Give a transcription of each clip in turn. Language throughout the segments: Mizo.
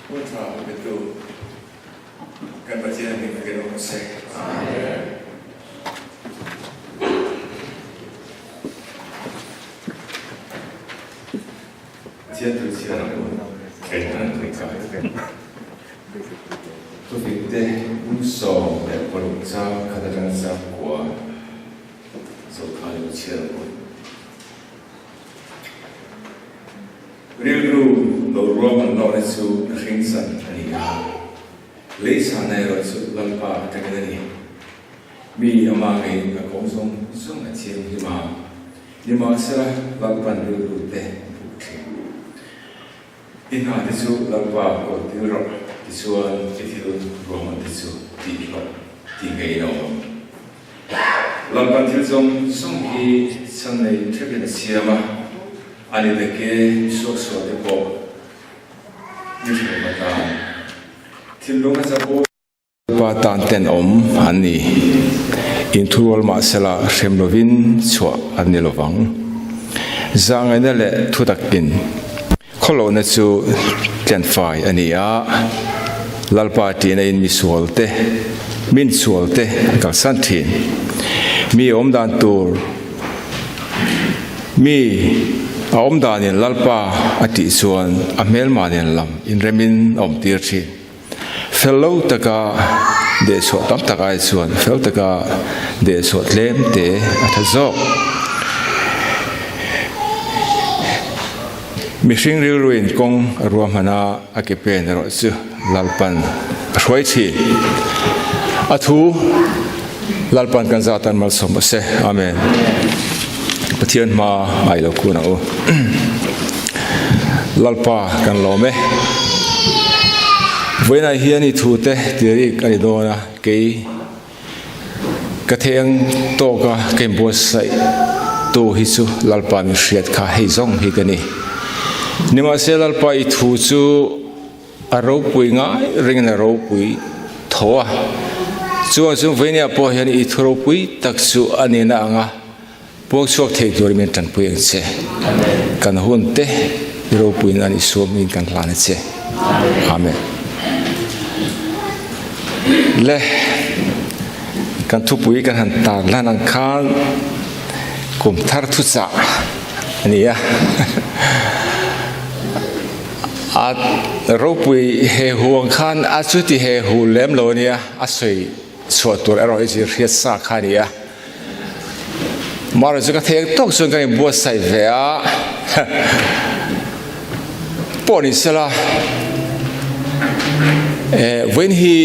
Hun tha petu kan Pathian hming fakin awm se. Amen. Pathian thu chhiar ang u, kan tui kai. Thufikte 16 chang khat atang chang kua Zokhan i chhiar ang u. Rilru lo ruahman lawkna chu mihring chan a ni a, lei chhana erawh chu Lalpa atangin a ni. Mi ama ngeiin a kawng zawng zawng a thianghlim a, nimahsela Lalpan rilru te a buk thin. I hna te chu Lalpa kawl tir rawh, tichuan i thil ruahman te chu tih hlawh tih ngeiin a awm ang. Lalpan thil zawng zawng hi chhan nei theuhin a siam a, a ni deke suaksual te pawh ni hrem atan thinlung a chapo. Lalpa tan tenawm an ni, inthurual mahsela hrem lovin chhuah an ni lovang. Zahngaihna leh thutakin khawlohna chu tlenfai a ni a, Lalpa ṭihna in misual te, min sual te a kalsan ṭhin. Mi awm dan tur, mi a awm danin Lalpa a tih chuan a hmelma nen lam inremin a awm tir ṭhin. Fel lo taka dehchhuah tam tak ai chuan fel taka dehchhuah tlem te a tha zawk. Mihring rilruin kawng a ruahman a, a ke pen erawh chu Lalpan a hruai thin. A thu Lalpan kan zatan malsawm a se. Amen. Pathian hma ai lo kun ang u. Lalpa kan lawm e. Vawiinah hian i thu te tirik a ni dawn a, kei ka theng tawk a ka inbuatsaih tu hi chu Lalpa min hriat kha hei zawng hi ka ni. Nimahse Lalpa i thu chu A ropui ngai ringin a ropui tho a, chuan chu Veinia pawh hian i thu ropui tak chu a nihna anga puak chhuak thei turin min tanpui ang che. Kan hun te i ropuiin an i suamin kan hlan a che. Amen. Le kan thupui kan han tar lan ang khan kum thar thuchah a ni a. A ropui he hu ang khan a chuti he hu lem lo ania, a sawi chhuah tur erawh i zir hriat sa kha a ni a. Marawh chu ka thei ang tawk chuan kan inbuatsaih ve a, pawh ni sela vawiin hi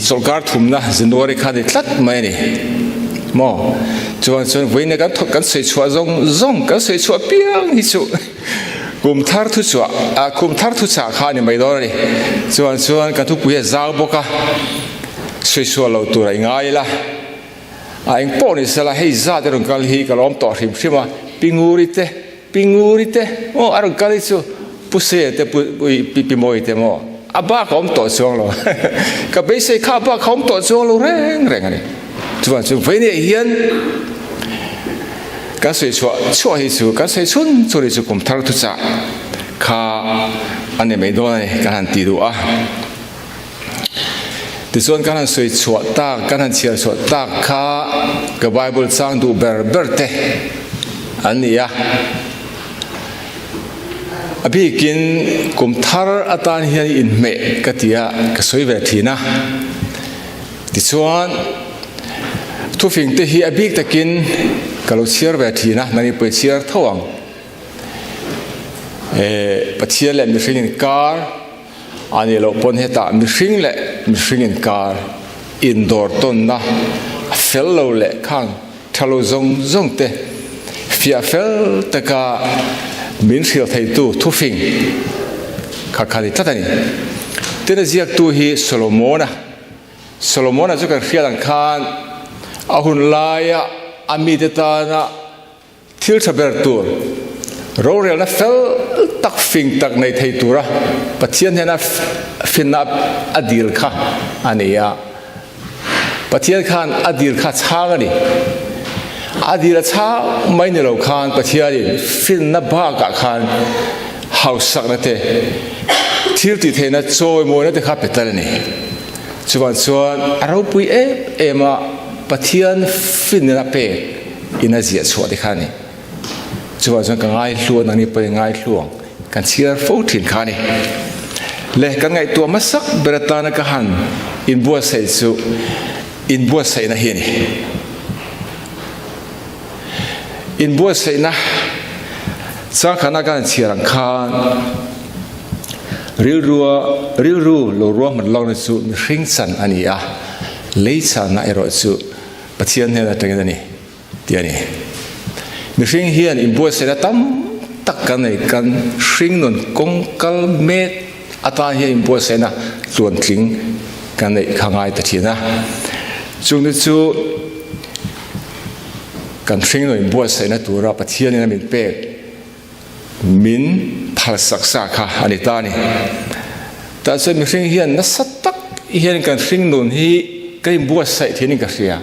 chawlhkar thumna January kha a ni tlat mai a ni maw? Chuan chuan vawiin kan kan sawi chhuah zawng zawng kan sawi chhuah piang hi chu Kum thar thu chhuah ah kum thar thu chah kha a ni mai dawn a ni. Chuan chuan kan thupui a zau bawk a, sawi sual lo tur a i ngai ila. A eng pawh ni sela hei zat a rawn kal hi ka lawm tawh hrim hrim a, Pi Nguri te, Pi Nguri te maw a rawn kal hi chu Pu Seia te Pu Pi Pi Mawi te maw a bak a awm tawh chuang lo. Ka beisei kha a bak a awm tawh chuang lo reng reng a ni. Chuan chu vawiin hian Kan sawi chhuah chhuah hi chu kan sawi chhun chhun hi chu kum thar thuchah kha a ni mai dawn a ni kan han ti duh a. Tichuan kan han sawi chhuah tak kan han chhiar chhuah tak kha ka Bible chang duh ber ber te an ni a. A bikin kum thar atan hian inhmeh ka ti a ka sawi ve thin a. Tichuan, thufing te hi a bik takin ka lo chhiar ve thin a, nangni pawh i chhiar tho ang. Pathian leh mihring inkar a nih loh pawn hetah mihring leh mihring inkar indawr tawnna fel lo leh khang tha lo zawng zawng te fiah fel taka min hrilh theitu thufing kha kha ni tlat a ni. Tin a ziaktu hi Solomona. Solomona chu kan hriat ang khan a hun laia a mite tana thil tha ber tur, rorelna fel tak fing tak nei thei tura Pathian hnena finna a dil kha a ni a. Pathian khan a dil kha chhang a ni. A dil a chhang mai ni lo khan Pathianin finna bakah khan hausakna te. Thil tih theihna chawimawina te kha pe tal a ni. Chuvang chuan a ropui em em a, Pathian finna pek in a ziah chhuah te kha a ni. Chuvang chuan ka ngaihlu a, nangni pawhin ngaihlu ang kan chhiar fo thin kha a ni. Le kan ngaihtuah hmasak ber atana ka han inbuatsaih chu inbuatsaihna hi a ni. Inbuatsaihna changkhana kan chhiar ang khan rilrua rilru lo ruahman lawkna chu mihring chan a ni a, lei channa erawh chu Pathian hnen atangin a ni tih a ni. Mihring hian inbuatsaihna tam tak kan nei, kan hringnun kawng kal mek atan hian inbuatsaihna tluantling kan neih kha ngai ta thin a. Chungte chu Kan hringnawh inbuatsaihna tura Pathianin a min pek min phalsak sa kha a ni ta a ni. Tah chuan mihring hian nasa tak hian kan hringnun hi kan inbuatsaih thein ka hria.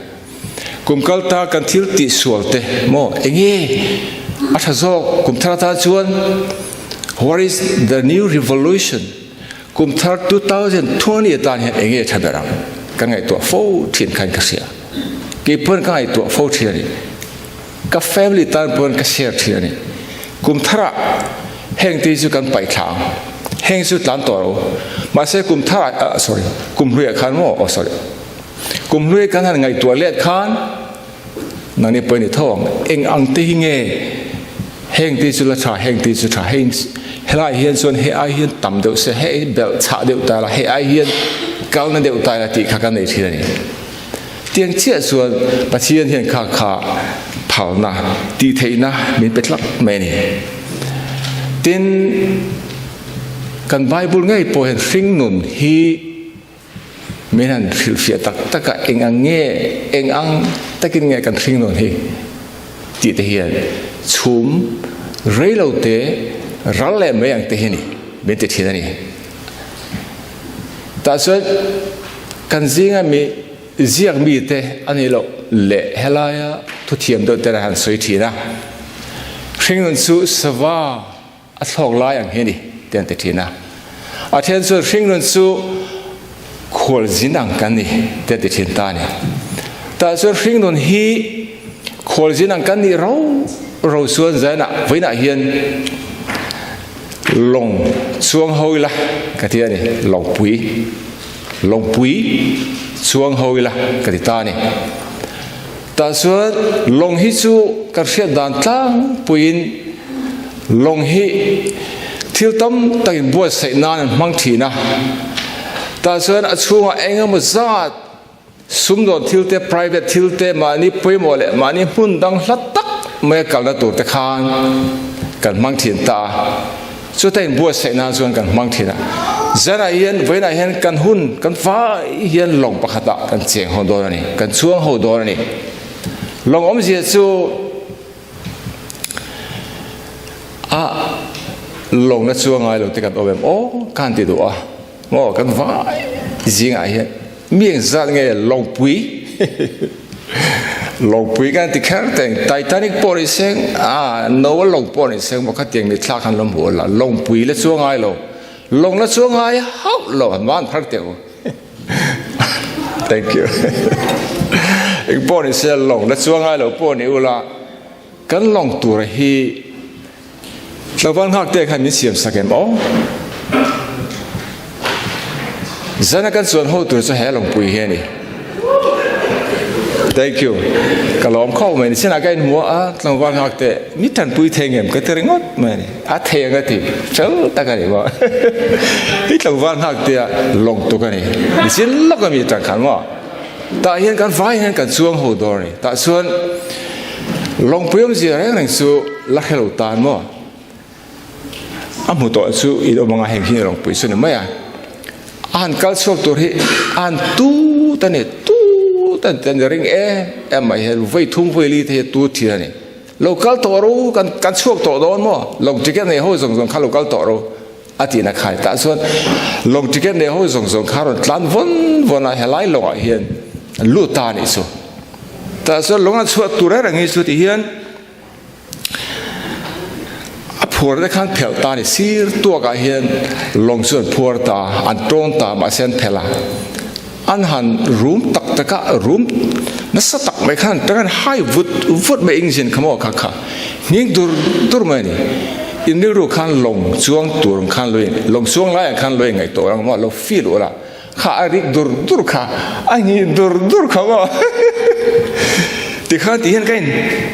Kum kal ta kan thil tih sual te maw enge a tha zawk kum thar atan chuan what is the new revolution kum thar 2020 atan hian enge tha ber ang kan ngaihtuah fo thin khan ka hria. Kei pawn ka ngaihtuah fo thin a ni. Ka family tan pawn ka share thin a ni. Kum tharah heng te chu kan paih thla ang. Heng chu tlan tawh lo. Mahse kum tharah ah sorry kum hluiah khan maw oh sorry kum hlui kan han ngaihtuah let khan nangni pawhin i tho ang. Eng ang te hi nge heng te chu la tha heng te chu tha heng helai hian chuan hei ai hian tam deuh se hei belh chhah deuh ta la hei ai hian kalna deuh ta la tih kha kan nei thin a ni. Tiang chiah chuan Pathian hian kha kha phalna, tihtheihna min pe tlat mai a ni. Tin, kan Bible ngei pawh hian hringnun hi min han hrilhfiah tak tak a, eng ang nge, eng ang takin nge kan hringnun hi tih te hian chhum reilo te ral leh mai ang te hi a ni, min ti thin a ni. Tah chuan kan zinga mi ziak mite a nih loh leh helaia thuthiam deuh te han sawi thin a, hringnun chu sava a thlawk lai ang hi a ni te an ti thin a. A then chuan hringnun chu khualzin ang kan ni te an ti thin ta a ni. Tah chuan hringnun hi khualzin ang kan nih ro ro chuan zainah vawiinah hian Lawng chuang ho ila ka ti a ni, lawngpui, lawngpui chuang ho ila ka ti ta a ni. Tah chuan lawng hi chu kan hriat dan tlangpuiin lawng hi thil tam tak inbuatsaih nan an hmang thin a, tah chuan a chhungah eng emaw zat Sumdawn thil te, private thil te, mahni pawimawh leh mahni hmun dang hla tak maia kalna tur te khan kan hmang thin ta a. Chuta inbuatsaih nan chuan kan hmang thin a. Zanah hian, vawiinah hian kan hun, kan fai hian lawng pakhatah kan cheng ho dawn a ni, kan chhuang ho dawn a ni. Lawng awmzia chu a lawngna chuang ngai lo te kan awm em aw ka han ti duh a. Maw kan vai zingah hian mi eng zat nge lawngpui lawngpui kan ti kher teng Titanic pawh ni seng a Noah lawng pawh ni seng maw khatiang mi thlak han lo hmu la lawngpui la chuang ngai lo lawng la chuang ngai hauh lo han van phar teh u thank you eng pawh ni se lawng la chuang ngai lo pawh ni ula kan lawng tur hi Tlangval nghak te khan min siam sak em aw? Zana kan chuan ho tur chu he lawngpui hi a ni. Thank you. Ka lawm khawp mai ni. Sinah ka inhmu a, tlangval nghak te mi tanpui thei ngem ka ti ringawt mai a ni. A thei ang a ti. Fel tak a ni maw. Hi tlangval nghak te a lawng tuk a ni. Nichin lawk a mi tang khan maw. Tah hian kan vai hian kan chuang ho dawr a ni. Tah chuan lawngpui awmzia reng reng chu la hre lo tan maw? A hmu tawh chu in awm anga heng hi lawngpui chu ni mai a. A han kal chhuak tur hi a han tut a ni, tut a ni tih a ni ring em em mai hian vawi thum vawi li te hi a tut thin a ni. Lo kal tawh ro, kan kan chhuak tawh dawn maw? Lawng ticket nei ho zawng zawng kha lo kal tawh ro. A tihna khai tah chuan lawng ticket nei ho zawng zawng kha rawn tlan vawn vawn a, helai lawngah hian an lut ta a nih chu. Tah chuan lawng an chhuah tur reng reng hi chu ti hian a phuar te khan phelh ta a ni. Sir tuakah hian lawng chu an phuar ta a, an tawn ta a, mahse an phelh a. An han rum tak tak a, rum nasa tak mai khan an tang an hai vut vut mai engine kha maw kha kha nghing dur dur mai a ni. In rilru khan lawng chuang tur ang khan lo in lawng chuang lai ang khan lo in ngaihtuah ang maw lo feel ula kha a rik dur dur kha a nghing dur dur kha maw tikhan ti hian ka in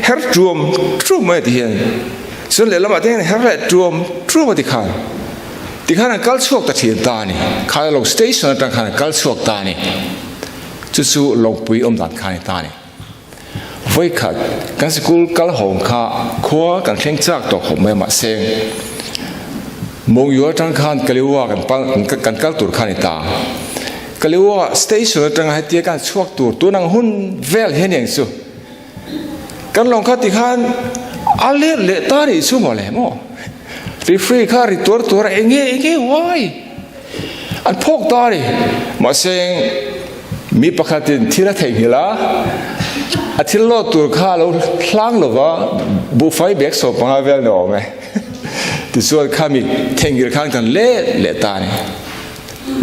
her tuam tuam mai a ti hian chuan lehlamah te hian her leh tuam tuam a tikhan. Tikhan an kal chhuak ta thin ta a ni. Kha lawng station atang khan an kal chhuak ta a ni. Chu chu lawngpui awm dan kha a ni ta a ni. Vawikhat kan sikul kal hawng kha khua kan thleng chak tawh khawp mai a mahse Mawngyu atang khan Kaliua kan pal kan kal tur kha a ni ta. Kaliua station atanga hetia kan chhuak tur tun ang hun vel hian eng chu Kan lawng kha tikhan a let leh ta nih chu mawle maw? Referee kha ri tuar tuar a enge enge why? An phawk ta a ni. Mahse mi pakhatin thil a theihnghilh a, a thil lawt tur kha a lo hlang lo va, buhfai bag 15 vel ni awm e. Tichuan kha mi theihnghilh khan kan let leh ta a ni.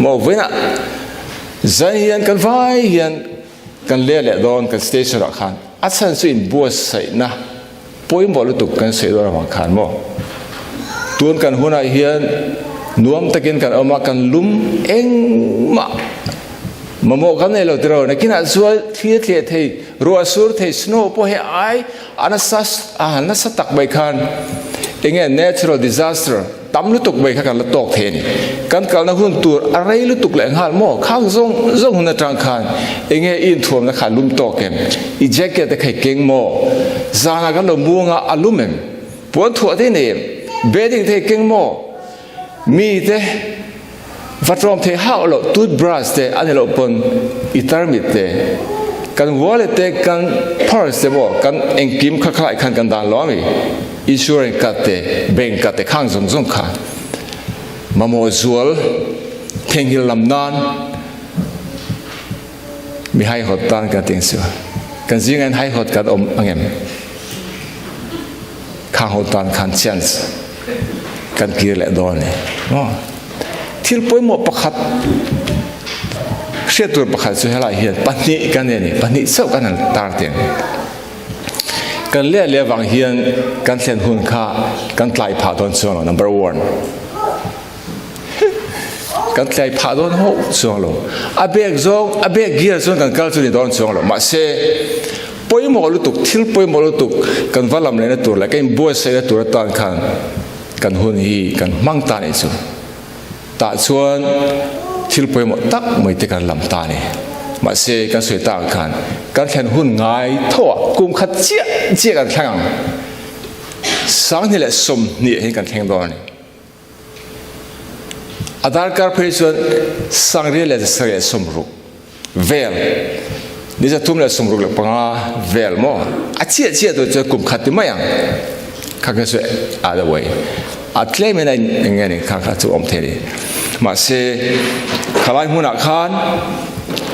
Maw vawiinah zan hian kan vai hian Kan leh leh dawn kan station ah khan a chhan chu in buatsaihna pawimawh lutuk kan sawi dawn avang khan maw. Tun kan hunah hian nuam takin kan awm a, kan lum engmah mamawh kan nei lo tiraw. Nakinah chuan thli a thleh thei, ruah a sur thei, snow pawh hei ai a nasa a nasa tak mai khan enge natural disaster Tam lutuk mai kha kan la tawk thei a ni. Kan kalna hun tur a rei lutuk leh nghal maw? Khang zawng zawng hun atang khan enge i inthuamna kha a lum tawk em? I jacket te kha i keng maw? Zanah kan lo muang a, a lum em? Puan thuah te i nei em? Bedding te i keng maw? Mi te va tlawm thei hauh loh toothbrush te a ni loh pawn i tarmit te, kan wallet te, kan purse te maw kan engkim kha khalai khan kan dan lo ami? Insurance card te, bank card te khang zawng zawng kha mamawh zual theihnghilh lam nan mi haihawt tan kan ti ang chu. Kan zingah in haihawt kan awm angem? Khang ho tan khan chance kan kir leh dawn a ni. Maw? Thil pawimawh pakhat hriat tur pakhat chu helai hian pahnih kan nei a ni. Pahnih chauh kan han tar teh ang. Kan leh leh avang hian kan thlen hun kha kan tlai phah dawn chuang lo, number one. Kan tlai phah dawn hauh chuang lo. A bag zawng, a bag gear chuan kan kal chu ni dawn chuang lo. Mahse, pawimawh lutuk, thil pawimawh lutuk kan va lam lehna tur leh kan inbuatsaihna tur atan khan kan hun hi kan hmang ta nih chu. Tah chuan thil pawimawh tak mai te kan lam ta a ni. Mahse, kan sawi tak ang khan kan thlen hun ngai tho ah kum khat chiah chiah kan thleng ang. 2020 ah hian kan thleng dawn a ni. A darkar phei chuan 1960 vel, ni 365 vel maw? A chiah chiah tur chuan kum khat ti mai ang. Kha kha chu either way a tlem in a eng nge ni kha kha chu awm thei a ni. Mahse khalai hmunah khan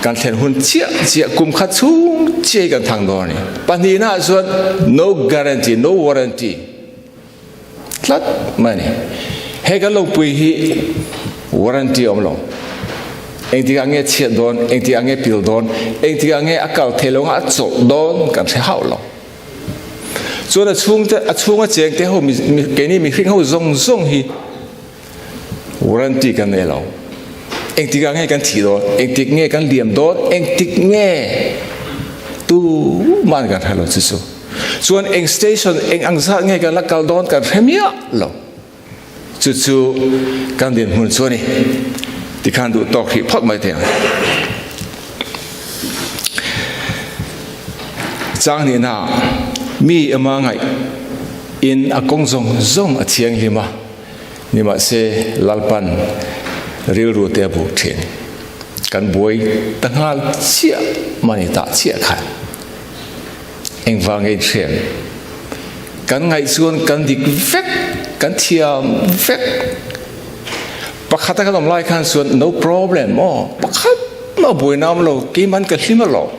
kan thlen hun chiah chiah kum khat chhung chiah hi kan thang dawn a ni. Pahnihna ah chuan no guarantee, no warranty tlat mai a ni. He kan lo pui hi warranty a awm lo. Engtikah nge chhiat dawn, engtikah nge pil dawn, engtikah nge a kal thei lo anga a chawlh dawn kan hre hauh lo. Chuan a chhungte, a chhunga chengte ho, keini mihring ho zawng zawng hi warranty kan nei lo. Engtikah nge kan thih dawn, engtik nge kan liam dawn, engtik nge tuman kan hre lo chu chu. Chuan eng station, eng ang zat nge kan la kal dawn kan hre miah lo. Chu chu kan dinhmun chu a ni. Tikhan duh tawk hrih phawt mai thei ang. Chang nihna mi ema ngaih in a kawng zawng zawng a thianghlim a, nimahse Lalpan rilru te a buk thin. Kan buai ta nghal chiah mani tah chiah khan. Engvang nge inhriam? Kan ngaih chuan kan dik vek, kan thiam vek. Pakhata kan awm lai khan chuan no problem aw, pakhat mah buai nam lo, keiman ka hlim alawm.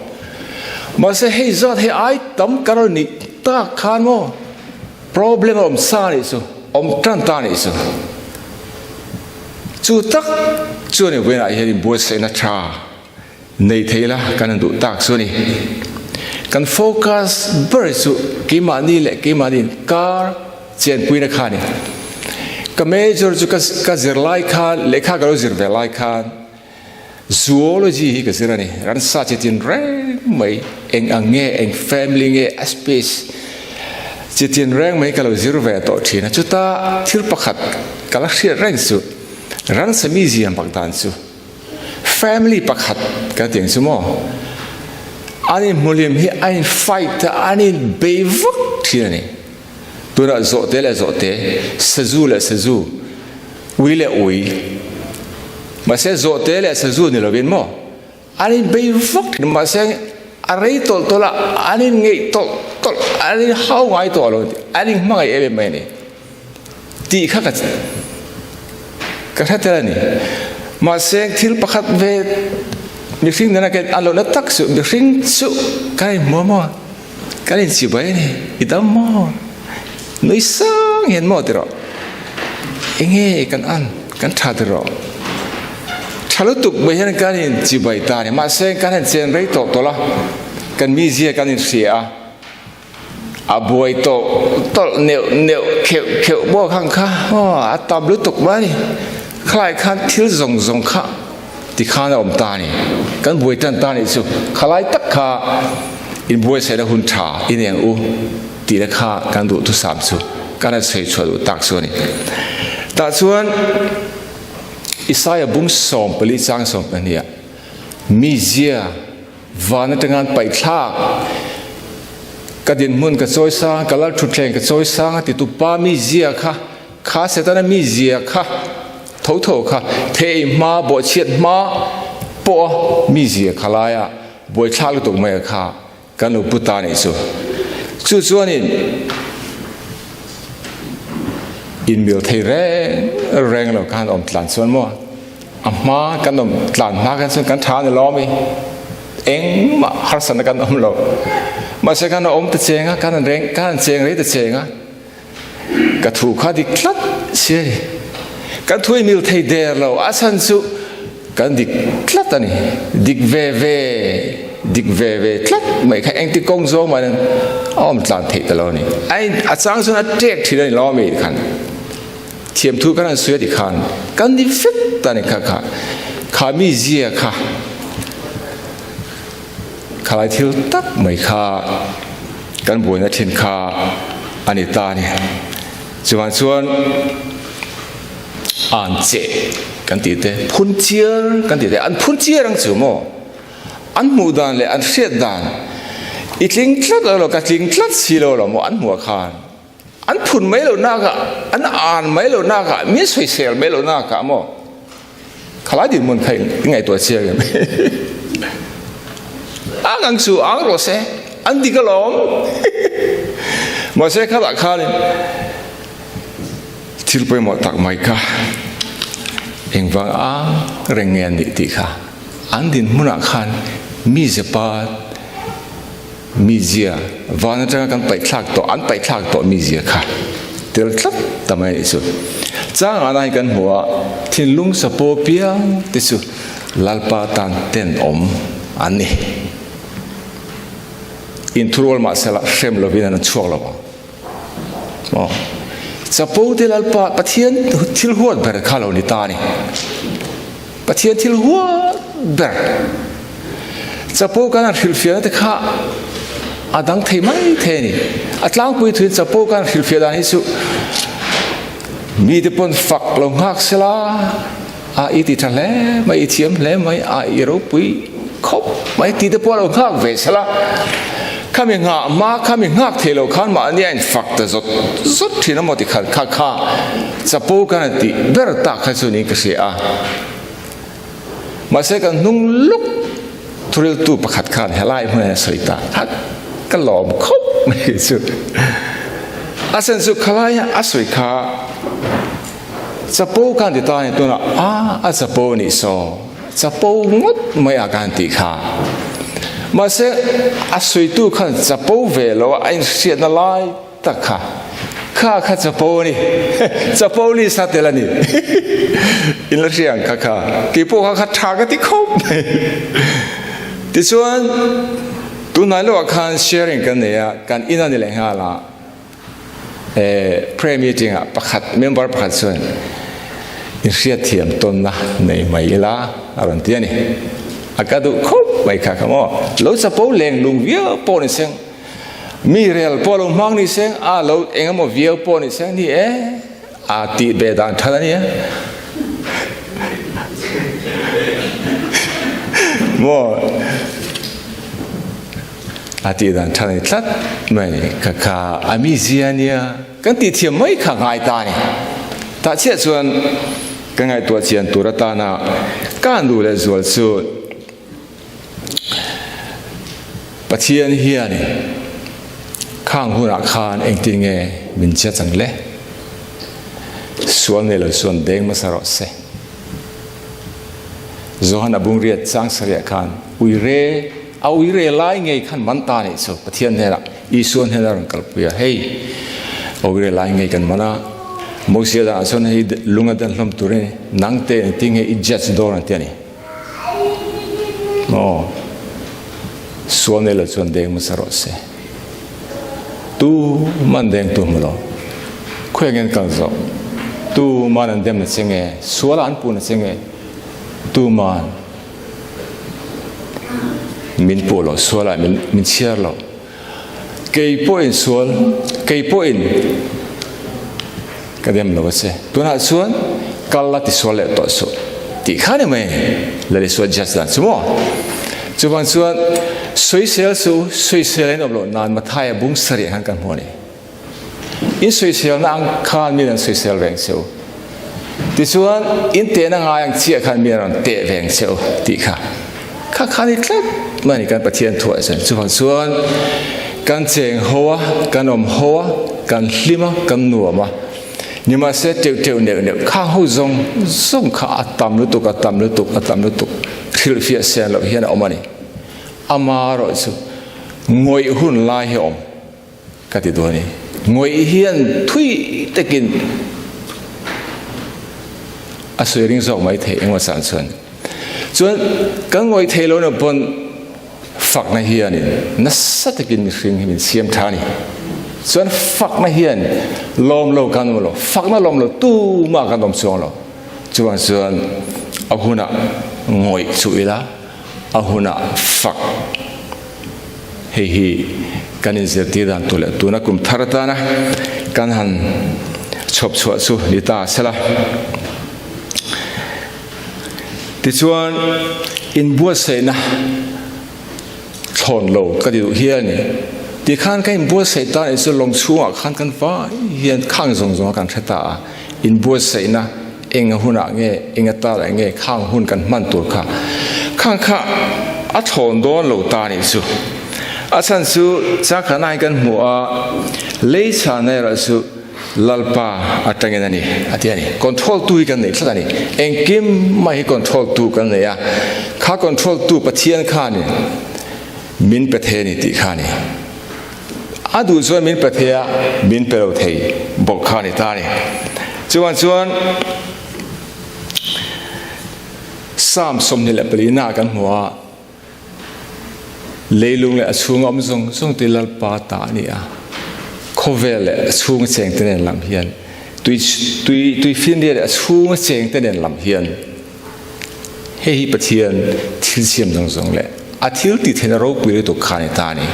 Mahse hei zat hei ai tam kan rawn nih tak khan maw problem a awm sa nih chu. awm tan ta nih chu. Chu tak chuan i vawiinah hian inbuatsaihna tha nei thei la kan han duh tak chu a ni. Kan focus ber chu keimahni leh keimahni inkar chenpuina kha a ni. Ka major chu ka zir lai khan lehkha ka lo zir ve lai khan Zoology hi ka zir a ni. Ransa chi tin reng mai eng ang nge, eng family nge, a space chi tin reng mai ka lo zir ve tawh thin a. Chuta thil pakhat ka la hriat reng chu ransa mi ziam bak dan chu family pakhat ka ti ang chu maw. An inhmuhlim hi a in fight a, an in bei vak thin a ni. Tunah zawhte leh zawhte, sazu leh sazu, ui leh ui, mahse zawhte leh sazu ni lovin maw an inbei vak thin, mahse a rei tawlh tawlh a, an inngeih tawlh tawlh, an inhau ngai tawh lo, an inhmangaih em em mai a ni tih kha ka ka hre tel a ni. Mahse thil pakhat ve mihring nena ken a lohna tak chu mihring chu kan inhmu a maw? Kan inchibai a ni, i dam maw? Nui sang hian maw ti rawh? Enge kan an, kan tha ti rawh? Tha lutuk mai hian kan inchibai ta a ni, mahse kan han chen rei tawh tawlh a, kan mizia kan inhria a, a buai tawh tawlh neuh neuh kheuh kheuh maw khang kha aw a tam lutuk mai a ni, khalai khan thil zawng zawng kha Tikhan a awm ta a ni. Kan buai tan ta nih chu khalai tak kha inbuaitsaihna hun tha i nei ang u tihna kha kan duhthusam chu kan han sawi chhuah duh tak chu a ni. Tah chuan Isaia bung 14 chang 12 ah mizia van atanga an paih thlak ka dinhmun ka chawi sang ka lal thutthleng ka chawi sang a titu pa mizia kha kha Setana mizia kha Tho tho kha thei hma bawhchhiat hma pawh a mi zia kha laia buaithlak lutuk mai a kha kan lo pu ta nih chu. Chu chuanin inmil thei reng reng lo khan awm tlan chuan maw a hma kan awm tlan hma khan chuan kan tha a ni lawm i engmah harsatna kan awm lo. Mahse khan a awm ta cheng a, khan reng khan cheng rei ta cheng a. Ka thu kha dik tlat si a ni. Kan thu i mil thei der lo, a chhan chu kan dik tlat a ni. Dik ve ve, dik ve ve tlat mai kha engti kawng zawng mah hian a awm tlan theih ta lo a ni. A in, a chang chuan a ṭek ṭhin a ni lo ami khan. Thiam thu kan han sawi a ti khan kan ni vek ta a ni kha kha. Kha mi zia kha, Khalai thil tak mai kha kan buaina thin kha a ni ta a ni. Chuvang chuan an che kan tih te, phun chiar kan tih te, an phun chiar ang chu maw? An hmuh dan leh an hriat dan i tling tlat lo lo, ka tling tlat si lo lo maw an hmuh ah khan an phun mai lo nak ah, an an mai lo nak ah, min sawisel mai lo nak ah maw? Khalai dinhmun kha i ngaihtuah chiang em? Ang ang chu ang rawh se, an dik alawm. Mahse khalah khanin thil pawimawh tak mai kha engvang ang reng nge an nih tih kha an dinhmunah khan mi zepa Mizia, van atanga kan paihthlak tawh, an paihthlak tawh mizia kha tel tlat ta mai a nih chu. Changah hi kan hmu a, thinlung sapo piang te chu Lalpa tan tenawm an ni. Inthurual mahsela hrem lovin an chhuak lo ang. Aw. Chapo te Lalpa Pathian thil huat ber kha lo ni ta a ni. Pathian thil huat ber. Chapo kan han hrilhfiahna te kha a dang thei mai thei a ni. A tlangpui thuin chapo kan han hrilhfiah dan hi chu mite pawn fak lo nghak sela a i ti tha hle mai, i thiam hle mai, a i ropui khawp mai tih te pawh a lo nghak ve sela. Khami nghah hma, khami nghak thei lo khan mahni a infak ta zawt zawt thin a maw ti khat kha kha chapo kan han tih ber tak kha chu niin ka hria a. Mahse kan hnung luk thuriltu pakhat khan helai hmunah hian a sawi ta kha ka lawm khawp mai chu. A sen chu khalai a sawi kha chapo khan ti ta a ni tunah a a chapo nih saw chapo ngawt mai a kan tih kha. Mahse a sawitu khan chapo ve lo a a inhriatna lai tak kha. Kha kha chapo a ni. Chapo list a tel a ni. In la hria ang kha kha. Keipawh kha kha tha ka ti khawp mai. Tichuan, tunhnai lohah khan sharing kan nei a, kan in a ni leh nghal a. Prayer meeting ah pakhat, member pakhat chuan inhriatthiam tawnna nei mai ila a rawn ti a ni. A ka duh khawp mai kha kha maw. Lo chapo leng lung viau pawh ni seng, mi rel pawh lo hmang ni seng, a lo eng emaw viau pawh ni seng ni e, a tih ve dan than a nia. Maw. A tih dan tha nei tlat mai ka kha a mizia nia kan tih thiam mai kha ngai ta a ni. Tah chiah chuan ka ngaihtuah chian tur atana ka nu leh zual chu Pathian hian khang hunah khan engtin nge min che chang le? Sual nei lo chuan deng hmasa rawh se. Johan a bungriat chang sarih khan uire a uire lai ngei khan man ta nih chu Pathian hnenah Isua hnenah rawn kalpui a hei a uire lai ngei kan man a Mosia danah chuan hei lung a den hlawm tur a ni nang te engtin nge i judge dawn an ti a ni maw sual nei lo chuan deng hmasa rawh se tu man deng tu hmu lo khawi ngen kal zawh tu man an dem na che nge sual an pu na che nge Tuman min puh lo, sualah min chhiar lo. Kei pawhin sual, kei pawhin ka dem lo a che. Tunah chuan kal la tisual leh tawh suh tih kha ni mai Lal Isua judge dan chu maw? Chuvang chuan sawisel chu sawisel in awm loh nan Mathaia bung sarih khan kan hmu a ni. In sawiselna ang khan min an sawisel reng che u. Tichuan, in tehna ngai ang chiah khan min an rawn teh reng che u tih kha kha kha ni tlat mai a ni kan Pathian thuah chuan. Chuvang chuan kan cheng ho a, kan awm ho a, kan hlim a, kan nuam a. Nimahse teuh teuh neuh neuh khang ho zawng zawng kha a tam lutuk, a tam lutuk, a tam lutuk hrilhfiah sen loh hian a awm a ni. Amaherawh chu ngawih hun lai hi a awm. Ka ti dawn i, ngawih hian thui takin a sawi ring zawk mai thei engemaw chan chuan. Chuan kan ngawih thei lo na pawn fakna hianin nasa takin mihring hi min siam tha a ni. Chuan fakna hian lawm lo kan awm lo, fakna lawm lo tumah kan awm chuang lo. Chuvang chuan a hunah ngawih chu ila, a hunah fak. Hei hi kan inzirtir dan tur leh tuna kum thar atana kan han chhawp chhuah chu ni ta sela. Tichuan inbuatsaihna thlawn lo ka ti duh hial a ni. Tikhan kan inbuatsaih tan chu lawng chhungah khan kan vai hian khang zawng zawng a kan hre ta a. Inbuatsaihna eng hunah nge, eng atarah nge khang hun kan hman tur kha khang kha a thlawn dawn lo ta nih chu. A chhan chu changkhanah hian kan hmu a, lei chhana erawh chu Lalpa atangin a ni a ti a ni. Control tu hi kan nei tlat a ni. Engkim mai hi control tu kan nei a, kha control tu Pathian khanin min pe thei a ni tih kha a ni. A duh chuan min pe thei a, min pe lo thei bawk kha a ni ta a ni. Chuvang chuan Psalm 24 ah kan hmu a, Leilung leh a chhunga awm zawng zawng te Lalpa ta a ni a, khawvel leh a chhunga chengte nen lam hian, tui tui tuifinriat leh a chhunga chengte nen lam hian, Hei hi Pathian thil siam zawng zawng leh a thil tih theihna ropui lutuk kha a ni ta a ni.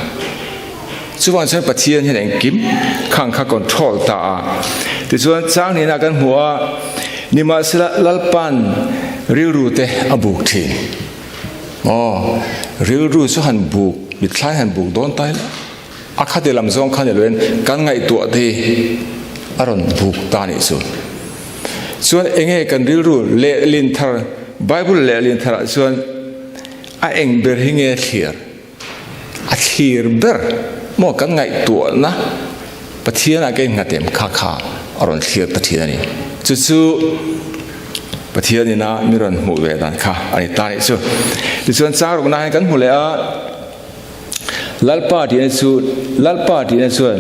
Chuvang chuan Pathian hian engkim khang kha control ta a. Tichuan chang hnenah kan hmu a, nimahsela Lalpa'n rilru te a buk thin. Aw, rilru chu han buk, mithlai han buk dawn ta ila, a khati lam zawng kha ni loin kan ngaihtuah te hi a rawn buk ta a nih chu. Chuan enge kan rilru lehlin thar, Bible lehlin tharah chuan a eng ber hi nge thlir? A thlir ber maw kan ngaihtuahna Pathianah ka innghat em kha kha a rawn thlir ta thin a ni. Chu chu Pathian ina mi rawn hmuh ve dan kha a ni ta nih chu. Tichuan changrukna hian kan hmu leh a, Lalpa tihna chu Lalpa tihna chuan.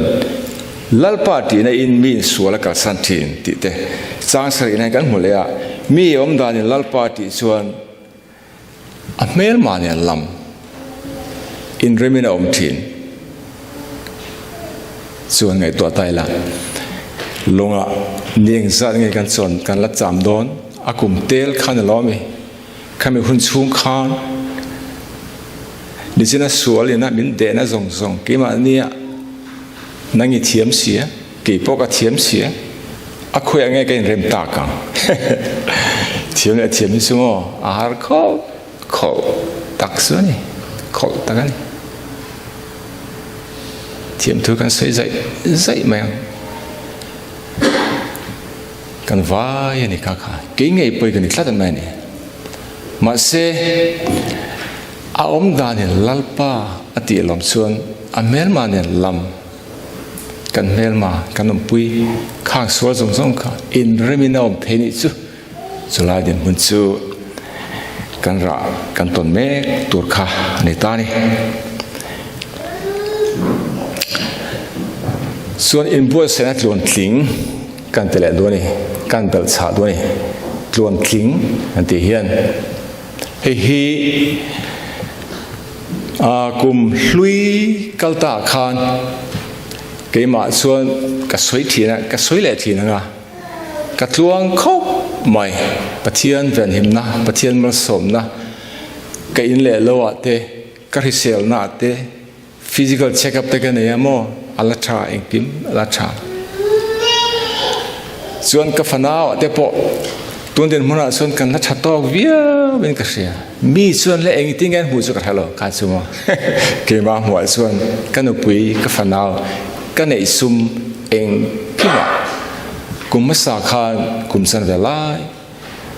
Lalpa tihna in mi insual a kalsan thin tih te chang sarihna hi kan hmu leh a, mi awm danin Lalpa tih chuan a hmelma nen lam inremin a awm thin chuan ngaihtuah ta ila lawngah ni engzat nge kan chawn kan la cham dawn a kum tel khan a lo ami khami hun chhung khan nichina sual ina min dehna zawng zawng keimahnia nang i thiam sia kei pawh ka thiam sia a khawiah nge ka inrem tak ang thiam leh thiam hi chu maw a har khawp khawlh tak chu a ni khawlh tak a ni thiam thu kan sawi zaih zaih mai ang kan vai a ni kha kha kei ngei pawh hi ka ni tlat mai a ni mahse a awm danin Lalpa a tih lawm chuan a hmelma nen lam Kan hmelma kan awmpui khang sual zawng zawng kha inremin a awm thei nih chu chulai dinhmun chu kan rah kan tawn mek tur kha a ni ta a ni. Chuan inbuatsaihna tluantling kan ti leh duh a ni, kan belh chhah duh a ni. Tluantling kan tih hian hei hi Kum hlui kal ta khan keimah chuan ka sawi thin a, ka sawi leh thin ang a, ka tluang khawp mai. Pathian venhimna, Pathian malsawmna ka in leh lo ah te, ka hriselna ah te, physical check up te ka nei a maw, a la tha engkim a la tha. Chuan ka fanau ah te pawh tun dinhmunah chuan kan la tha tawk viau in ka hria. Mi chuan le engtin nge an hmuh chu ka hre lo kha chu maw. Keimah hmuhah chuan ka nupui ka fanau ka neih sum engkimah kum hmasa khan kum chan ve lai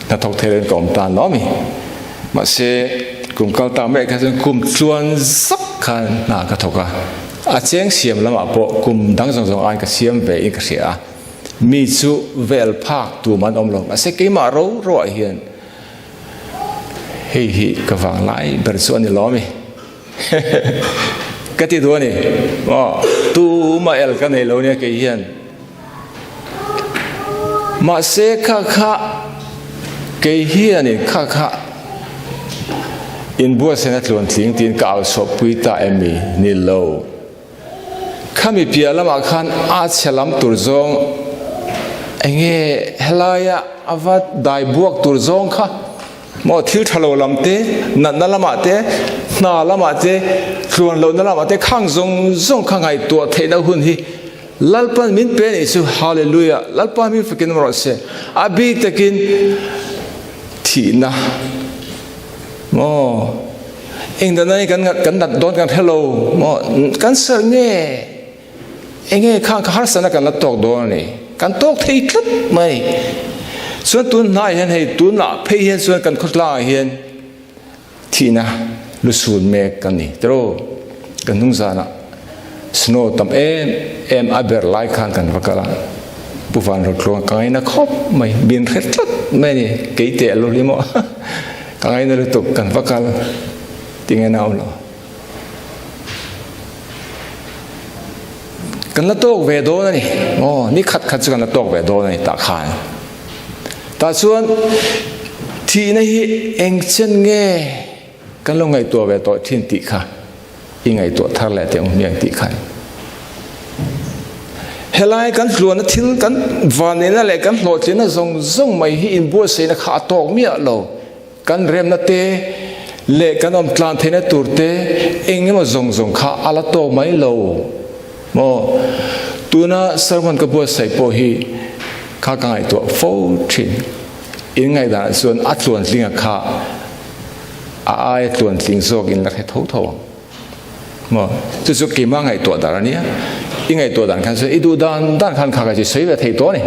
hnathawk thei loin ka awm tan lo a mi. Mahse kum kal tak mai kha chuan kum tluan zak khan hna ka thawk a, a cheng siam lamah pawh kum dang zawng zawng aiin ka siam ve in ka hria a, mi chu vel phak tum an awm lo. Mahse keimah ro ro ah hian Hei hi ka vang lai ber chu a ni lo ami? Ka ti duh a ni. Aw, tumah el ka nei lo nia kei hian. Mahse kha kha kei hianin kha kha inbuatsaihna tluantling tiin ka au chhuahpui ta em mi? Ni lo. Khami piah lamah khan a chhe lam tur zawng enge helaia a va dai buak tur zawng kha maw thil tha lo lam te, natna lamah te, hna lamah te, tluan lohna lamah te khang zawng zawng kha ngaihtuah theihna hun hi Lalpan min pe anih chu Hallelujah Lalpa min fakin awm rawh se a bik takin thihna maw Eng dana hi kan kan nat dawn kan hre lo maw cancer nge enge khang kha harsatna kan la tawk dawn a ni kan tawk thei tlat mai chuan tun hnai hian hei tunah phei hian chuan kan khawtlangah hian thihna lusun mek kan ni tiraw kan hnung zanah snow tam em em a ber lai khan kan va kal a Pu Van Rotluang ka ngaina khawp mai min hre tlat mai a ni kei teh a lo hlim aw. Ka ngaina lutuk kan va kal tinge nau lo. Kan la tawk ve dawn a ni. Aw, ni khat khat chu kan la tawk ve dawn a ni tah khan. Tah chuan thihna hi eng chen nge kan lo ngaihtuah ve tawh thin tih kha i ngaihtuah thar leh teh ang hmiang tih khan. Helai kan tluanna thil kan vanneihna leh kan hlawhtlinna zawng zawng mai hi inbuatsaihna kha a tawk miah lo. Kan remna te leh kan awm tlan theihna tur te eng emaw zawng zawng kha a la tawk mai lo maw? Tuna sermon ka buatsaih pawh hi kha ka ngaihtuah fo thin. In ngaihdanah chuan a tluantlinga kha a aia tluantling zawk in la hre tho tho ang. Maw? Chu chu keimah ngaihtuah dan a nia. I ngaihtuah dan khan chuan i duh dan dan khan kha kha chi sawi ve thei tawh a ni.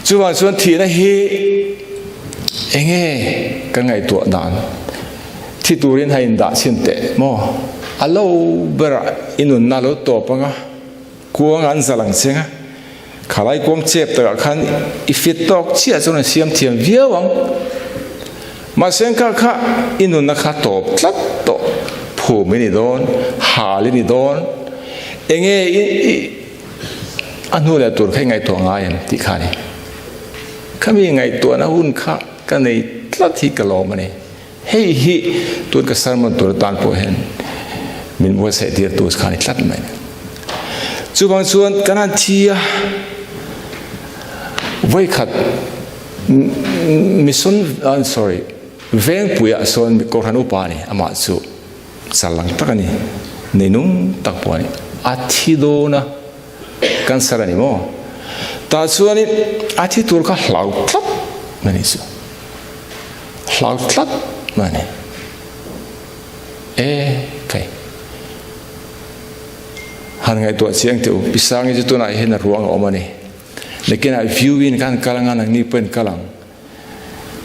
Chuvang chuan thihna hi enge kan ngaihtuah dan? Thi turin ha indah chhin teh maw? A lo berah i nunna a lo tawp ang a, kuang an zal ang cheng a, khalai kuang chep takah khan i fit tawk chiah chuan an siam thiam viau ang. Mahse kha kha i nunna kha tawp tlat tawh, phum i ni dawn, hal i ni dawn, enge i. A hnu leh tur kha i ngaihtuah ngai em tih kha a ni. Khami ngaihtuahna hun kha ka nei tlat hi ka lawm a ni. Hei hi tun ka sermon tur atan pawh hian min buatsaih tir tu kha a ni tlat mai. Chuvang chuan kan han thi a, vawikhat mission sorry vengpuiah sawn Kohhran upa a ni amah chu. Chal ang tak a ni, neinung tak pawh a ni. A thi dawn a, cancer a ni maw? Tah chuanin a thi tur kha hlau tlat a ni chu. Hlau tlat a ni. E kai. Han ngaihtuah chiang teh u, Pisangi chu tunah hian a ruang a awm a ni. Nakinah view in khan kal anga nangni pawhin kal ang.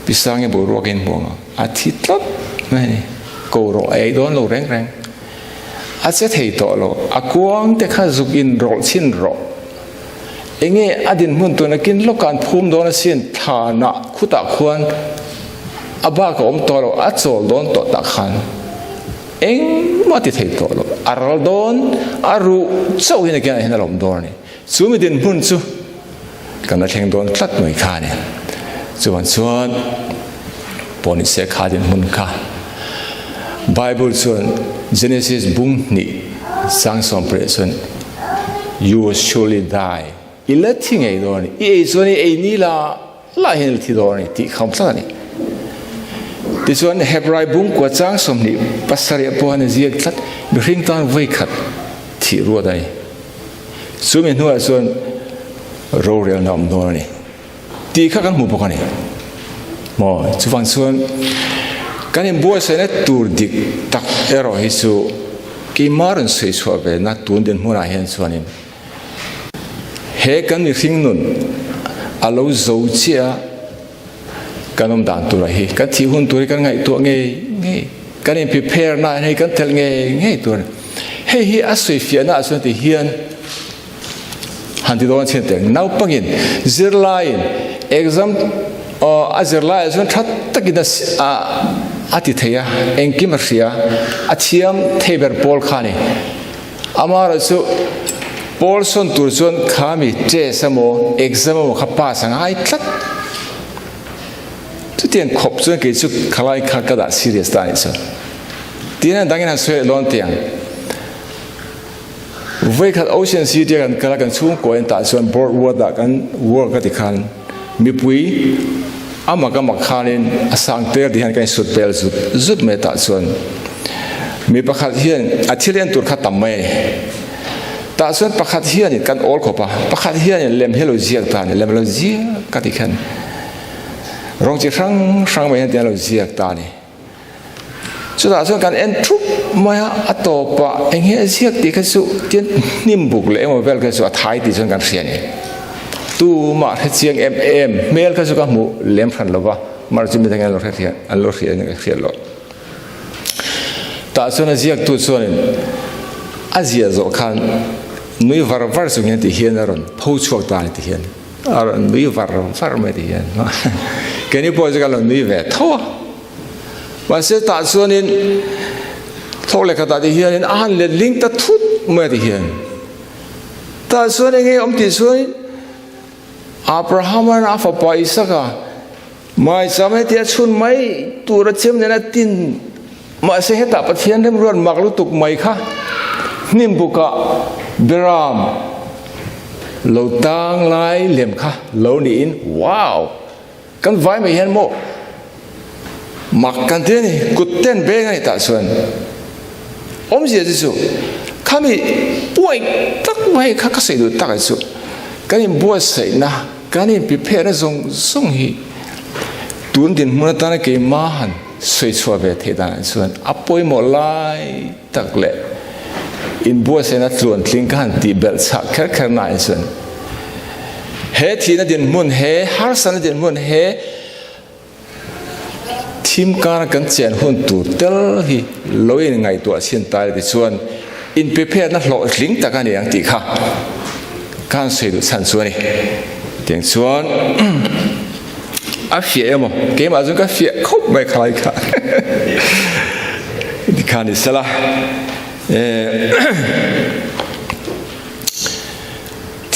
Pisangi boruak in hmuang a, a thi tlat mai a ni. Ko rawh a ei dawn lo reng reng. A che thei tawh lo, a kuang te kha zuk in rawlh chhin rawh. Enge a dinhmun tuna kin lawkah an phum dawn asin thlanah khutah khuan a bak a awm tawh lo, a chawl dawn tawh tak khan engmah a ti thei tawh lo. A ral dawn, a ruh chauh hi nakinah hian a lawm dawn a ni. Chu mi dinhmun chu kan la thleng dawn tlat mai kha a ni. Chuan chuan pawh ni se kha dinhmun kha Bible chuan Genesis bung hnih sang sawmpreh chuan you will surely die i la thi ngei dawn a ni. I ei chuan i ei ni la la hian i la thi dawn a ni tih kham tlat a ni. Tichuan Hebrai bung kua chang 27 pawh hian a ziak tlat mihring tan vawikhat thih ruat a ni. Chumi hnuaiah chuan rorelna awm dawn a ni tih kha kan hmu bawk a ni. Maw chuvang chuan kan inbuatsaihna tur dik tak erawh hi chu keimah rawn sawi chhuah ve na tun dinhmunah hian chuanin he kan mihring nun a lo zo chiah a kan awm dan tura hi kan thih hun tur hi kan ngaihtuah ngei ngei kan in prepare na hei kan tel ngei ngei tur hei hi a sawi fiahna ah chuan ti hian han ti dawn chin teh naupangin zirlaiin exam a zirlai ah chuan tha takin a a ti thei a engkim a hria a thiam thei ber pawl kha a ni. Amaherawhchu, pawl sawn tur chuan kha mi test emaw exam emaw kha pass a ngai tlat. Chutiang khawp chuan kei chu khalai kha ka dah serious ta anih chuan. Tin a dangin han sawi leh dawn teh ang. Vawikhat Ocean City a kan kal a kan chhungkaw en tah chuan board ward ah kan work a ti khan mipui a mak a mak khanin a sang tel ti hian kan insut pel zut zut mai tah chuan mi pakhat hian a thil en tur kha tam mai a ni. Tah chuan pakhat hianin kan awl khawp a, pakhat hianin lem hi a lo ziak ta a ni, lem a lo ziak ka tih khan rawng chi hrang hrang mai hian tiang a lo ziak ta a ni. Chutah chuan kan en thup mai a, a tawpah eng hi a ziak tih kha chu tian hnim buk leh emaw vel kha chu a thai tih chuan kan hria a ni. Tumah hre chiang em em hmel kha chu ka hmuh lem hran lo va, mahse chu midang hian an lo hre thiam an lo hria in ka hriat loh. Tah chuan a ziaktu chuanin a ziah zawh khan nui var var chung hian ti hian a rawn pho chhuak ta a ni ti hian. A rawn nui var var mai ti hian. Keini pawh chu kan lo nui ve tho a. Mahse tah chuanin thawk leh khatah ti hianin a han let ling ta thut mai ti hian. Tah chuan enge awm tih chuanin Abraham-a a fapa Isaka maicham heti a chhun mai tur a chem nen a tin. Mahse hetah Pathian remruat mak lutuk mai kha hnim bukah Beram lo tang lai lem kha lo niin wow! Kan vai mai hian maw mak kan ti a ni, kut ten beng a ni tah chuan awmzia chu chu khami point tak mai kha ka sawi duh tak a chu kan inbuatsaihna kan in prepare na zawng zawng hi tun dinhmun atana keimah han sawi chhuah ve theih danah chuan a pawimawh lai tak leh inbuatsaihna tluantling ka han tih belh chhah kher kher nain chuan he thihna dinhmun, he harsatna dinhmun, he thim kara kan chen hun tur tel hi lo in ngaihtuah chhin ta ila tichuan in prepare na hlawhtling tak a ni ang tih kha ka han sawi duh chhan chu a ni. Tiang chuan A fiah emaw? Keimah chuan ka fiah khawp mai khalai kha. Tikha ni sela.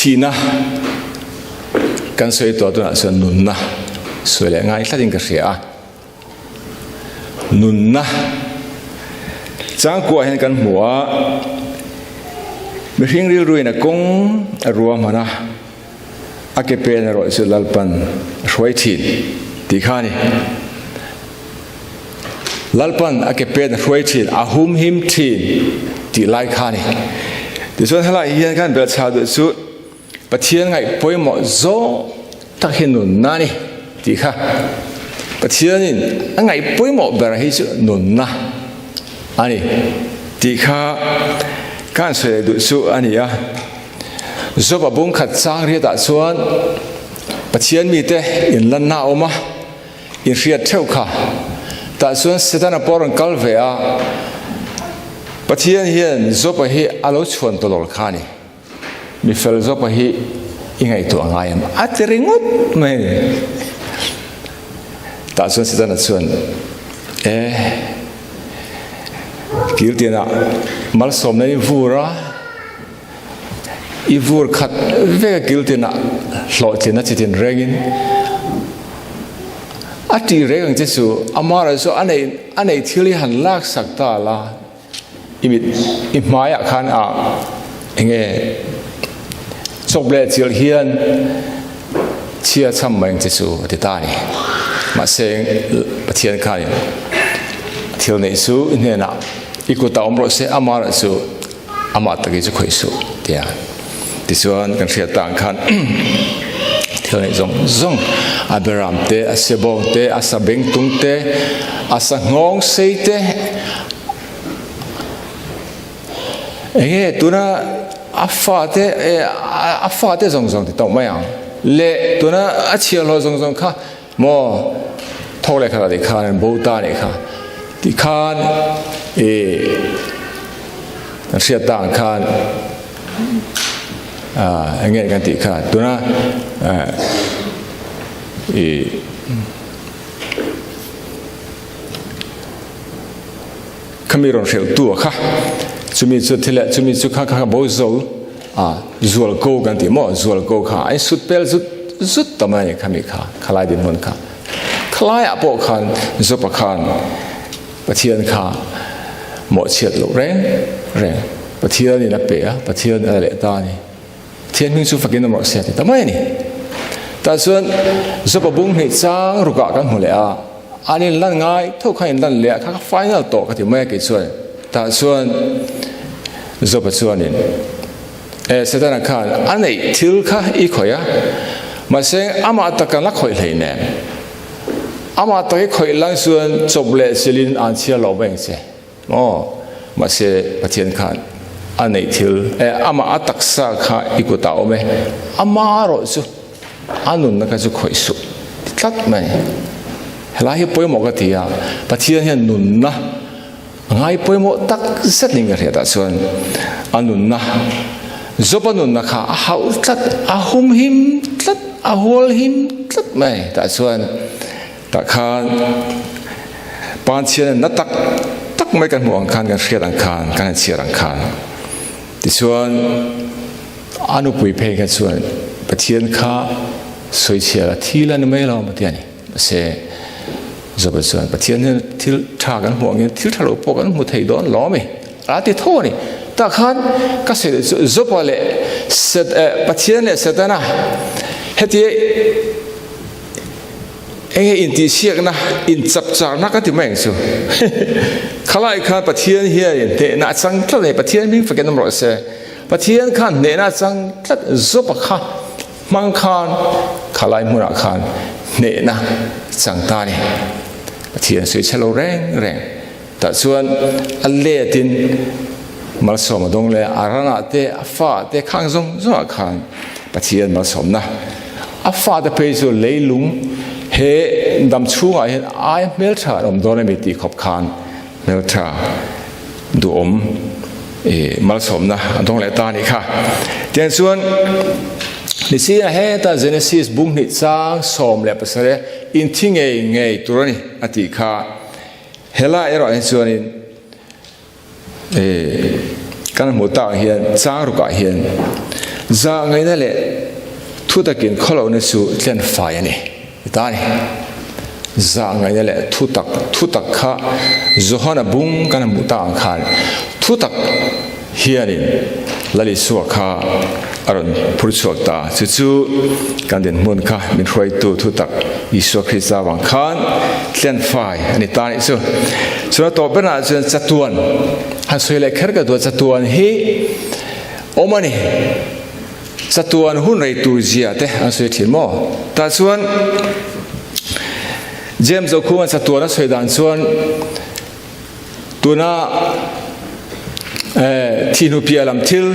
Thihna kan sawi tawh tunah chuan nunna sawi leh ngai tlatin ka hria a. Nunna changkuah hian kan hmu a, mihring rilruin a kawng a ruahman a, a ke pen erawh chu Lalpan a hruai thin tih kha a ni. Lalpan a ke pen a hruai thin, a humhim thin tih lai kha a ni. Tichuan helai hian kan belhchhah duh chu Pathian ngaih pawimawh zawng tak hi nunna a ni tih kha. Pathianin a ngaih pawimawh ber hi chu nunna a ni tih kha kan sawi leh duh chu a ni a. Job a bung khat chang riatah chuan Pathian mite inlanna a awm a, inhriat theuh kha. Tah chuan Setana pawh a rawn kal ve a, Pathian hian Job-a hi a lo chhuan tawlawr kha a ni. Mi fel zawka hi i ngaihtuah ngai em? A ti ringawt mai. Tah chuan Setana chuan, E, kiltinah malsawmna i vur a, i vur khat vek a kiltinah hlawhtlinna chitin rengin a tih reng ang che chu amaherawhchu chu a neih a neih thil hi han laksak ta la. I mit i hmaiah khan a enge chawp leh chilh hian chhia chham mai ang che chu a ti ta a ni. Mahse Pathian khanin thil neih chu i hnenah i kutah awm rawh se, amah erawh chu amah takin chu khawih suh tia. Tichuan kan hriat ta ang khan thil neih zawng zawng a beram te, a sebawng te, a sabengtung te, a sanghawng sei te, Enge tuna a fate a fate zawng zawng ti tawh mai ang le tuna a chhiarhlawh zawng zawng kha maw thawk leh khat ah tih khan an bo ta anih kha tih khan ih kan hriat ta ang khan ah enge kan tih kha tuna ih. Khami rawn hrelh tu a kha chumi chu thil leh chumi chu kha kha bo zo a zual ko kan tih maw zual ko kha a insut pel zut zut ta mai a ni khami kha khalai dinhmun kha khalai ah pawh khan Jopa khan Pathian kha mawhchhiat loh reng reng Pathian in a pe a Pathian a la leh ta a ni. Pathian hming chu fakin awm rawh se a ti ta mai a ni. Tah chuan Job a bung hnih chang rukah kan hmu leh a, an inlan ngai tho kha inlan leh a, kha kha final tawh ka ti mai a kei chuan. Tah chuan Job a chuanin, E Setana khan a neih thil kha i khawih a, mahse amah tak kan la khawih hleinem. Amah tak i khawih lang chuan chawp leh chilhin an chhiar lo mai ang che. Aw, mahse Pathian khan a neih thil e, amah a taksa kha i kutah a awm e, ama erawh chu a nunna kha chu khawih suh ti tlat mai. Helai hi pawimawh ka ti a, Pathian hian nunna a ngai pawimawh tak zet niin ka hriatah chuan a nunna, Job-a nunna kha a hauh tlat, a humhim tlat, a hualhim tlat mai tah chuan. Tah khan Panchhian na tak tak mai kan hmuh ang khan kan hriat ang khan kan han chhiar ang khan tichuan a nupui phei kha chuan Pathian kha sawichhiar a thil a ni mai lo maw ti a ni. Mahse Joba chuan Pathian hian thil tha kan hmuh angin thil tha lo pawh kan hmu thei dawn lo ami a ti tho a ni. Tah khan ka sawi leh chu Joba leh Pathian leh Setana heti Enge intihsiakna, inchapcharna ka ti mai ang chu. Khalai khan Pathian hianin hnehna a chang tlat a ni. Pathian hming fakin awm rawh se. Pathian khan hnehna a chang tlat zawpa kha hmang khan khalai hmunah khan hnehna chang ta a ni. Pathian sawi chhe lo reng reng. Tah chuan a letin malsawm a dawng leh a ranah te a fa te khang zawng zawngah khan Pathian malsawmna a fate phei chu leilung he dam chhungah hian ai hmeltha an awm dawn a mi tih khawp khan hmeltha duhawm ih malsawmna a dawng leh ta a nih kha. Tiang chuan Nisina heta Genesis bung hnih chang 17 inthi ngei ngei tur a ni a tih kha. Helai erawh hi chuanin kan hmuh tak hian chang rukah hian Zahngaihna leh thutakin khawlohna chu tlen fai a ni. Ti ta a ni. Zahngaihna leh thutak, thutak kha Johana bung kan hmuh tak ang khan thutak hianin Lal Isua kha a rawn phur chhuak ta. Chu chu kan dinhmun kha min hruaitu thutak Isua Krista vang khan tlen fai a ni ta a nih chu. Chuan a tawp berah chuan chatuan han sawi leh kher ka duh a, chatuan hi awm a ni. Chatuan hun rei tur zia te an sawi thin maw? Tah chuan James Okhunga chatuan a sawi dan chuan tuna thi hnu piah lam thil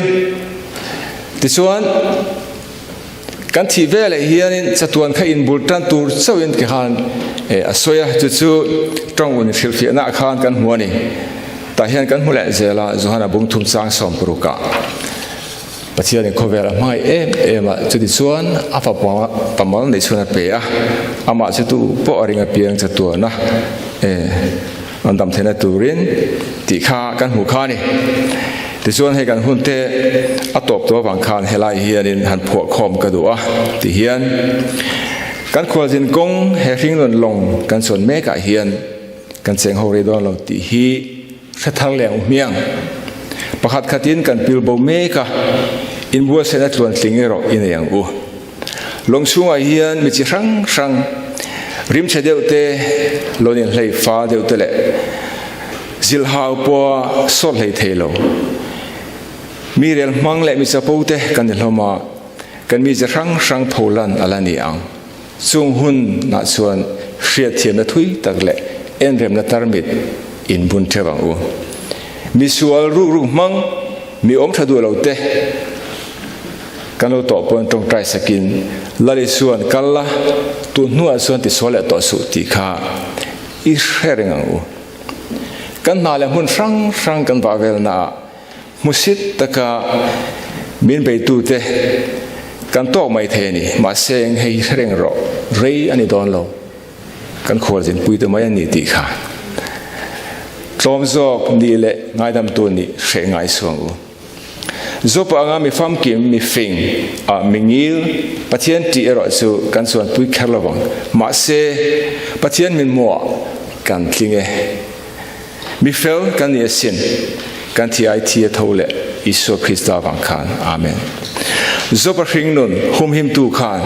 tichuan kan thih veleh hianin chatuan kha inbul tan tur chauhin ti khan a sawi a, chu chu tawng un hrilhfiahna ah khan kan hmu a ni. Tah hian kan hmu leh zel a, Johana bung thum chang sawmparukah. Pathianin khawvel a hmangaih em em a, chutichuan a fapa pamal neih chhun a pe a, amah chu tu pawh a ring apiang chatuana e an dam theihna turin tih kha kan hmuh kha a ni. Tichuan hei kan hun te a tawp tawh avang khan helai hianin han phuah khawm ka duh a ti hian kan khualzin kawng he hringnun lawng kan chuan mekah hian kan cheng ho rei dawn lo tih hi Hre thar leh ang hmiang. Pakhat khatin kan pil bo mek a, inbuatsaihna tluantling erawh i nei ang u. Lawng chhungah hian mi chi hrang hrang, rimchhe deuh te, lawn inhlei fa deuh te leh zilhau pawha sawt hlei thei lo, mi rel hmang leh mi chapo te kan ni hlawm a, kan mi chi hrang hrang pholan a la ni ang. Chung hunah chuan hriatthiamna thui tak leh enremna tarmit in bun theuh ang u. Misual rukruk hmang, mi awm tha duh lo te kan lo tawh pawn tawngtai sakin Lal Isua'n kal la, tun hnuah chuan tisual leh tawh suh tih kha i hre reng ang u. Kan hna leh hmun hrang hrang kan vah velnaah Hmusit taka min beitute kan tawk mai thei a ni. Mahse eng hei hre reng rawh, rei a ni dawn lo. Kan khualzinpuite mai a ni tih kha tlawm zawk nih leh ngaidamtu nih hreh ngai suang u. Zawpa anga mi famkim, mi fing, ah mi ngil Pathian tih erawh chu kan chuanpui kher lo vang. Mahse Pathian min hmuah kan tling e. Mi fel kan ni asin, kan thi ai thi a tho leh Isua Krista vang khan. Amen. Job-a hringnun humhimtu khan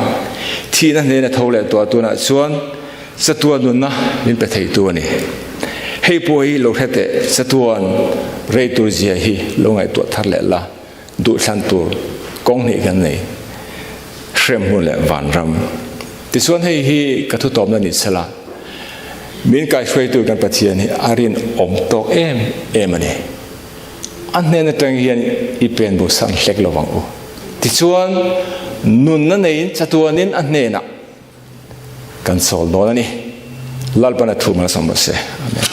thihna hnena tho leh tuah tunah chuan chatuan nunna min pe theitu a ni. Hei pawh hi lo hre teh, chatuan rei tur zia hi lo ngaihtuah thar leh la, duhthlan tur kawng hnih kan nei, hremhmun leh vanram. Tichuan hei hi ka thutawmna ni sela, min kaihruaitu kan Pathian hi a rinawm tawk em em a ni. A hnen atang hian i pen bo san hlek lo vang u. Tichuan nunna neiin chatuanin a hnenah kan sawl dawn a ni. Lalpan a thu malsawm rawh se. Amen.